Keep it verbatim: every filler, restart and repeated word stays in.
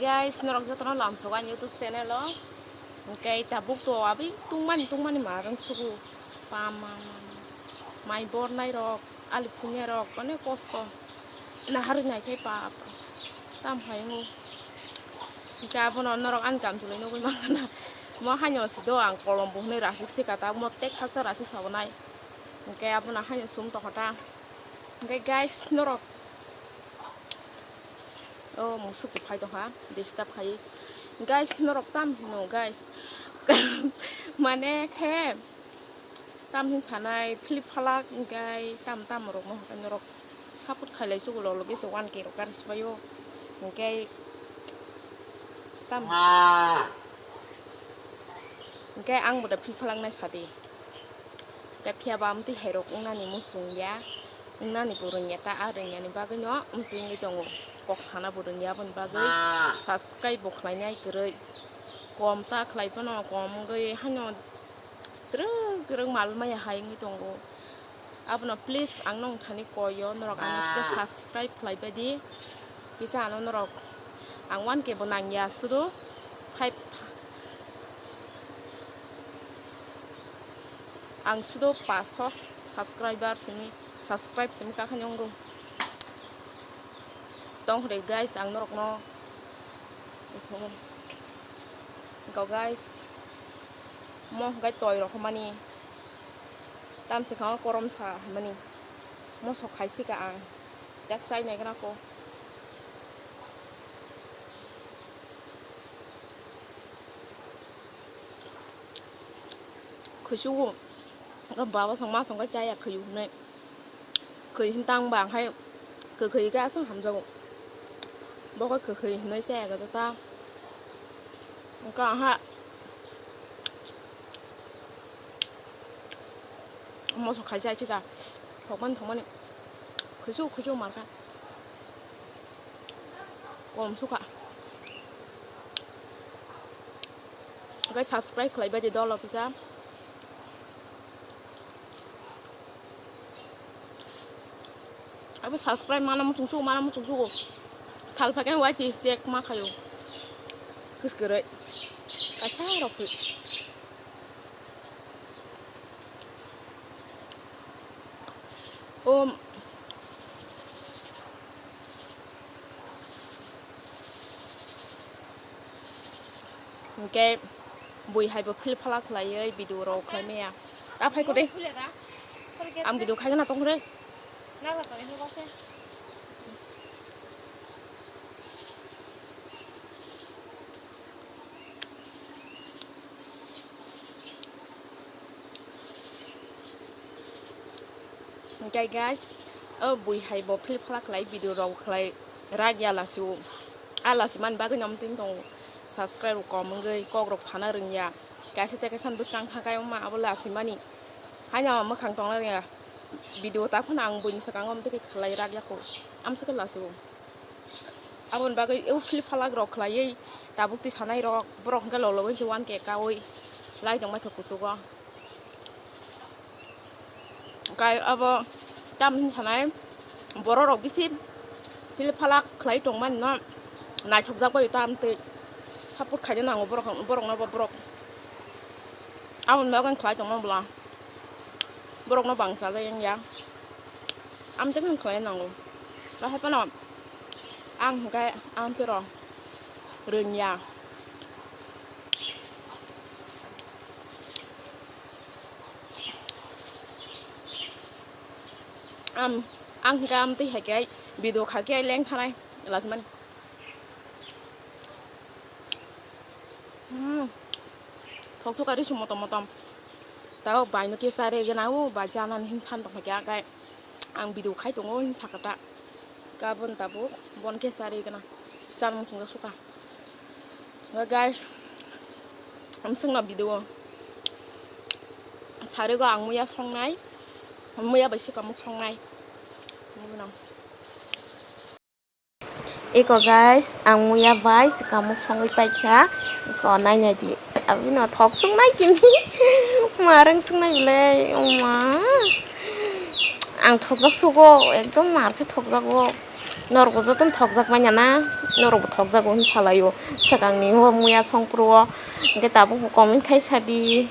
Guys, norok jotono lamsogo ani YouTube channel o. Hwnkhe tabuk to abi tungmani tungmani ma rwng sugu. Pam, ma, ma, ma. Mai bornai rok, ali phunai rok, onek kosto. Naharwi nai khe pap. Tam hai wngo. Hwnkhe abono norok ani kamchwlwi nugwi mankha na. Mo haino si do ang kolom bo hwnwi rasik sika ta, mo tek haksa rasik sabonai. Hwnkhe abono haino sum tongkha ta. Hwnkhe guys, norok, o musuk se phai tongkha, disturb khai. Guys, norok tam hino, guys. Mane khe tam hin sanai, Philip Phalak, hwnkhe tam tam rok mo hwnkhe norok support khailai sugo, lolo khe se one K rok gari swbaio. Hwnkhe tam. Hwnkhe ang bo da Philip Phalak nai sadi. Tei phiya ba amtwi hai rok wngnani muchung ya, wngnani bo rwngya ta, a rwngyani bagwi no amtwi wngwi tongo. Kok sana bo rwngya, aboni bagwi subscribe bo khlainai kwrwi. Kom ta khlai phano kom wngwi haino twrwk twrwk mal maya hai wngwi tongo. Abono please ang nong thani koi o, norok ano kisa subscribe khlai bai di. Kisa ano norok ang one K bo nang ya, sudo five, ang sudo paso subscriber simi, subscribe simi kakhani wngo. Tong hwrwi guys, ang norokno go guys, mo hwnkhe toi rok hwnmani, tamsi kha korom sa hwnmani, mosok khai sika ang. Yak sai nai gana ko. Khuisu baba song ma song kai chaya khuiu hwnwi. Khwi hwn tang ba khai kwkhwi khe aswk hamjago. Bo khe kwkhwi hwnwi chaya gajak ta. Wngkha aha. Mosok khai chai chika. Thokmani thokmani. Khuisu khuisu markha. Kom sukha. Oke, subscribe khlai bai di dolo kisa. Abo subscribe mana muchung sugo, mana muchung sugo. Sal phai khe wai ti check ma khayo. Kis kwrwi. Kaisa rok se. O. Hwnkhe bui hai bo phil phala khlaiwi video rok khlai maya. Ta phai kode. Ang video khai gana tong re. Hwnkhe guys, o bui hai bo phil phala khlai video rok khlai rak ya lasi o. A lasi man bagwi nom tin tong subscribe rok kom wngwi kok rok sana rwngya. Kaisa tei kaisa bwskang thakai wngma abo lasi mani. Haino mwkhang tongna rwngya. Video ta phano ang buini swkango amtwi khe khlai rak ya kho. Amswk khe lasi o. Aboni bagwi o phil phalak rok khlaiwi tabuk ti sanai rok borok hwnkhe lologoi se one K kaui lai tongmai kho kuchugo. Kai abo tam hin sanai borok rok bisi phil phalak khlai tongmani no naithokjak bai tam tei support khaina nango borok, borok no bo borok aboni bagwi khlai tongma bwla borok no bangsa jai wngya. Amtwkhe khlai nango. Lahai phano ang hwnkhe amtwrok rwngya. Am, ang hwnkhe amtwi hai khe video kha khe leng thanai lachimani. Hmm. Thoksuka risu motom motom. Tao bai no kesa re gana o bai chana ni hin san tong kha khe ang video khai tongo hin sakha ta. Ka bon tabuk bon kesa re gana. Chana muchung suka. Ga guys. Amsung na video. Sare go ang muya songnai. Muya bai sikamuk songnai. Muno. Eko guys, ang muya bai swkamuk songwi paikha. Eko nainai di. Abino thok sung nai tini. Marang sung nai le. Oma. Ang thokjak sugo, ekdom mar khe thokjago. Norokbo jotono thokjak manya na? Norokbo thokjago hwn salaio swkangni o muya songphuru o. Hwnkhe tabukbo comment khai sadi.